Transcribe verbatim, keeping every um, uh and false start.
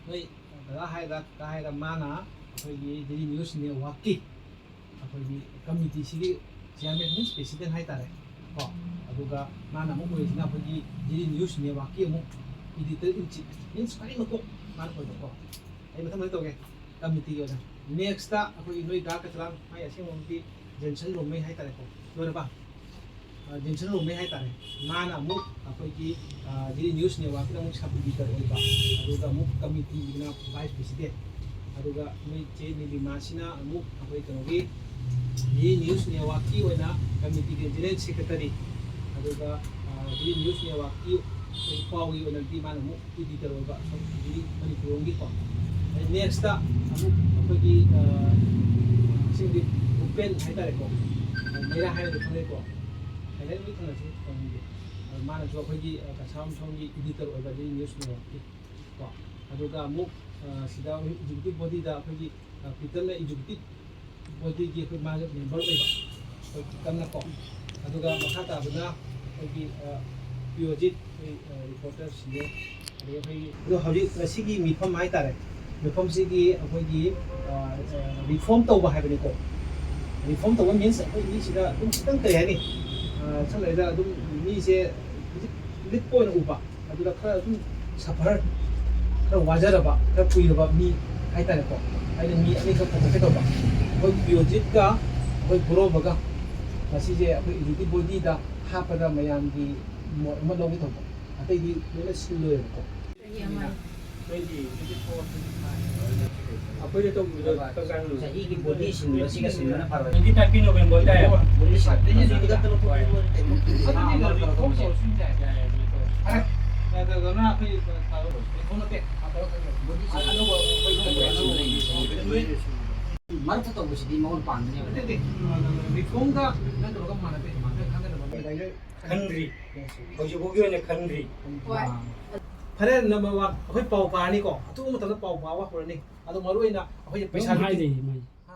ꯍꯣꯏ, ꯀꯀꯥ ꯍꯥꯏꯔ, ꯀꯀꯥ ꯍꯥꯏꯔ ꯃꯥꯅ ꯑꯩꯈꯣꯏꯒꯤ ꯗꯤꯂꯤ ꯅ꯭ꯌꯨꯁ ꯅꯦꯠꯋꯥꯛꯀꯤ ꯑꯩꯈꯣꯏꯒꯤ ꯀꯃꯤꯇꯤꯁꯤꯒꯤ ꯆꯤꯌꯔꯃꯦꯟ, ꯃꯤꯟꯁ ꯄ꯭ꯔꯦꯁꯤꯗꯦꯟ ꯍꯥꯏꯇꯥꯔꯦ ꯀꯣ꯫ ꯑꯗꯨꯒ ꯃꯥꯅ ꯑꯃꯨꯛ ꯑꯣꯏꯔꯤꯁꯤꯅ ꯑꯩꯈꯣꯏꯒꯤ ꯗꯤꯂꯤ ꯅ꯭ꯌꯨꯁ ꯅꯦꯠꯋꯥꯛꯀꯤ ꯑꯃꯨꯛ ꯏꯗꯤꯇꯔ ꯏꯟ ꯆꯤꯐ, ꯃꯤꯟꯁ ꯈ꯭ꯋꯥꯏ ꯃꯀꯣꯛ ꯃꯥꯅ ꯑꯣꯏꯕꯀꯣ꯫ ꯑꯩ ꯃꯊꯪ ꯃꯊꯪ ꯇꯧꯒꯦ꯫ ꯀꯃꯤꯇꯤꯒꯤ ꯑꯣꯏꯅ ꯅꯦꯛꯁꯇ ꯑꯩꯈꯣꯏꯒꯤ ꯅꯣꯏ ꯗꯥ ꯀꯆꯔꯥꯡ, ꯃꯥꯏ ꯑꯁꯦꯡꯕꯃꯛꯇꯤ ꯖꯦꯟꯁꯟ ꯔꯣꯡꯃꯩ ꯍꯥꯏꯇꯥꯔꯦꯀꯣ꯫ ꯂꯣꯏꯔꯕ? ꯑ, ꯖꯦꯟꯁꯟ ꯔꯣꯡꯃꯩ ꯍꯥꯏꯇꯥꯔꯦ꯫ ꯃꯥꯅ ꯑꯃꯨꯛ ꯑꯩꯈꯣꯏꯒꯤ, ꯑ, ꯗꯤꯂꯤ ꯅ꯭ꯌꯨꯁ ꯅꯦꯠꯋꯥꯛꯀꯤꯗ ꯑꯃꯨꯛ ꯁꯕ ꯏꯗꯤꯇꯔ ꯑꯣꯏꯕ, ꯑꯗꯨꯒ ꯑꯃꯨꯛ ꯀꯃꯤꯇꯤꯒꯤꯅ ꯚꯥꯏꯁ ꯄ꯭ꯔꯦꯁꯤꯗꯦꯟ, ꯑꯗꯨꯒ ꯅꯣꯏ ꯆꯦ ꯅꯤꯂꯤꯃꯥꯁꯤꯅ ꯑꯃꯨꯛ ꯑꯩꯈꯣꯏ ꯀꯩꯅꯣꯒꯤ ꯗꯤꯂꯤ ꯅ꯭ꯌꯨꯁ ꯅꯦꯠꯋꯥꯛꯀꯤ ꯑꯣꯏꯅ ꯀꯃꯤꯇꯤꯒꯤ ꯖꯦꯅꯔꯦꯜ ꯁꯦꯀ꯭ꯔꯦꯇꯔꯤ, ꯑꯗꯨꯒ, ꯑ, ꯗꯤꯂꯤ ꯅ꯭ꯌꯨꯁ ꯅꯦꯠꯋꯥꯛꯀꯤ ꯑꯩꯈꯣꯏ ꯄꯥꯎꯒꯤ ꯑꯣꯏꯅꯗꯤ ꯃꯥꯅ ꯑꯃꯨꯛ ꯏꯗꯤꯇꯔ ꯑꯣꯏꯕ, ꯑꯗꯨꯗꯤ ꯃꯅꯤꯄꯨꯔ ꯂꯣꯝꯒꯤꯀꯣ꯫ ꯑꯗꯩ ꯅꯦꯛꯁꯇ ꯑꯃꯨꯛ ꯑꯩꯈꯣꯏꯒꯤ, ꯑ, ꯁꯤꯒꯤ ꯚꯨꯄꯦꯟ ꯍꯥꯏꯇꯥꯔꯦꯀꯣ, ꯃꯩꯔꯥ ꯍꯥꯏꯔꯒ ꯈꯪꯅꯩꯀꯣ, ꯍꯥꯏꯅ ꯂꯣꯏ ꯈꯪꯅꯁꯤ ꯈꯪꯅꯤꯡꯗꯦ꯫ ꯑꯗꯣ ꯃꯥꯅꯁꯨ ꯑꯩꯈꯣꯏꯒꯤ, ꯑ, ꯀꯁꯥꯔ ꯃꯊꯣꯡꯒꯤ ꯏꯗꯤꯇꯔ ꯑꯣꯏꯕ ꯑꯗꯩ ꯅ꯭ꯌꯨꯁ ꯅꯦꯠꯋꯥꯛꯀꯤ ꯀꯣ꯫ ꯑꯗꯨꯒ ꯑꯃꯨꯛ, ꯑ, ꯁꯤꯗ ꯑꯦꯛꯖꯤꯀ꯭ꯌꯨꯇꯤꯚ ꯕꯣꯗꯤꯗ ꯑꯩꯈꯣꯏꯒꯤ, ꯑ, ꯄꯤꯇꯔꯅ ꯑꯦꯛꯖꯤꯀ꯭ꯌꯨꯇꯤꯚ ꯕꯣꯗꯤꯒꯤ ꯑꯩꯈꯣꯏ ꯃꯥꯁꯦ ꯃꯦꯝꯕꯔ ꯑꯣꯏꯕ, ꯑꯩꯈꯣꯏ ꯄꯤꯇꯔꯅꯀꯣ꯫ ꯑꯗꯨꯒ ꯃꯈꯥ ꯇꯥꯕꯅ ꯑꯩꯈꯣꯏꯒꯤ, ꯑ, ꯄꯤꯌꯣꯖꯤꯠ, ꯑꯩꯈꯣꯏ, ꯑ, ꯔꯤꯄꯣꯔꯇꯔ ꯁꯤꯅꯤꯌꯔ꯫ ꯑꯗꯒꯤ ꯑꯩꯈꯣꯏꯒꯤ, ꯑꯗꯣ ꯍꯧꯖꯤꯛ ꯉꯁꯤꯒꯤ ꯃꯤꯐꯝ ꯍꯥꯏꯇꯥꯔꯦ, ꯃꯤꯐꯝꯁꯤꯒꯤ ꯑꯩꯈꯣꯏꯒꯤ, ꯑ, ꯑ, ꯔꯤꯐꯣꯔꯝ ꯇꯧꯕ ꯍꯥꯏꯕꯅꯤꯀꯣ꯫ ꯔꯤꯐꯣꯔꯝ ꯇꯧꯕ ꯃꯤꯟꯁ ꯑꯩꯈꯣꯏ ꯃꯤꯁꯤꯗ ꯑꯗꯨꯝ ꯈꯤꯇꯪ ꯀꯩ ꯍꯥꯏꯅꯤ, ꯑ, ꯁꯝꯅ ꯍꯥꯏꯔꯕꯗ ꯑꯗꯨꯝ ꯃꯤꯁꯦ ꯍꯧꯖꯤꯛ ꯂꯤꯛꯄ ꯑꯣꯏꯅ ꯎꯕ, ꯑꯗꯨꯗ ꯈꯔ ꯑꯗꯨꯝ ꯁꯐꯔ, ꯈꯔ ꯋꯥꯖꯔꯕ, ꯈꯔ ꯀꯨꯏꯔꯕ ꯃꯤ ꯍꯥꯏꯇꯥꯔꯦꯀꯣ꯫ ꯑꯩꯅ ꯃꯤ ꯑꯅꯤꯈꯛ ꯄꯨꯊꯣꯛꯀꯦ ꯇꯧꯕ, ꯑꯩꯈꯣꯏ ꯄꯤꯌꯣꯖꯤꯠꯀ ꯑꯩꯈꯣꯏ ꯒꯣꯔꯣꯕꯒ꯫ ꯃꯁꯤꯁꯦ ꯑꯩꯈꯣꯏ ꯑꯦꯛꯖꯤꯀ꯭ꯌꯨꯇꯤꯚ ꯕꯣꯗꯤꯗ ꯍꯥꯞꯄꯗ ꯃꯌꯥꯝꯒꯤ ꯃꯣꯠ ꯑꯃ ꯂꯧꯒꯦ ꯇꯧꯕ, ꯑꯇꯩꯗꯤ ꯂꯣꯏꯅ ꯁꯤꯜ ꯂꯣꯏꯔꯦꯕꯀꯣ꯫ ꯑꯩꯈꯣꯏꯗ ꯇꯧꯕꯤꯕꯗꯣ ꯀꯪꯀꯥꯟ ꯆꯍꯤꯒꯤ ꯕꯣꯗꯤ ꯁꯤꯟꯕꯁꯤꯒ ꯁꯤꯟꯕꯅ ꯐꯔꯣꯏ꯫ Twenty thirty November ꯇꯥꯏꯌꯦꯕ꯫ ꯕꯣꯗꯤ ꯁꯤꯟꯕ꯫ ꯑꯗꯨꯗꯤ ꯈꯨꯗꯛꯇ ꯂꯧꯊꯣꯛꯄ ꯃꯣꯏ ꯀꯩꯅꯣ꯫ ꯑꯗꯨꯗꯤ ꯂꯧꯊꯣꯛ ꯇꯧꯔꯁꯨ ꯌꯥꯏ꯫ ꯐꯔꯦ꯫ ꯑꯗꯨꯗꯨꯅ ꯑꯩꯈꯣꯏ ꯇꯧꯔꯣ꯫ ꯂꯧꯊꯣꯛ ꯅꯠꯇꯦ꯫ ꯕꯣꯗꯤ ꯁꯤꯟꯕ꯫ ꯑꯅꯧꯕ ꯑꯩꯈꯣꯏ ꯑꯅꯧꯕ ꯁꯤꯟꯕ ꯂꯩꯌꯦ꯫ ꯃꯔꯛꯇ ꯇꯧꯕꯁꯤꯗꯤ ꯃꯉꯣꯟ ꯄꯥꯟꯒꯅꯦꯕ꯫ ꯅꯠꯇꯦ, ꯅꯠꯇꯦ꯫ ꯔꯤꯐꯣꯔꯝꯒ ꯅꯠꯇ꯭ꯔꯒ ꯃꯥꯟꯅꯗꯦ꯫ ꯃꯥꯟꯅꯗꯦ ꯈꯪꯒꯗꯕ ꯑꯃ ꯂꯩꯔꯦ꯫ ꯈꯟꯗ꯭ꯔꯤ꯫ ꯍꯧꯖꯤꯛ ꯐꯥꯎꯒꯤ ꯑꯣꯏꯅ ꯈꯟꯗ꯭ꯔꯤ꯫ ꯍꯣꯏ꯫ ꯐꯔꯦ, ꯅꯝꯕꯔ ꯋꯥꯟ, ꯑꯩꯈꯣꯏ ꯄꯥꯎ ꯄꯥꯔꯅꯤꯀꯣ, ꯑꯊꯨꯕ ꯃꯇꯝꯗ ꯄꯥꯎ ꯄꯥꯕ ꯍꯧꯔꯅꯤ꯫ ꯑꯗꯣ ꯃꯔꯨ ꯑꯣꯏꯅ ꯑꯩꯈꯣꯏꯁꯦ ꯄꯩꯁꯥ ꯑꯗꯨꯝ ꯍꯥꯏꯗꯦ ꯃꯥꯏ꯫ ꯍꯥ?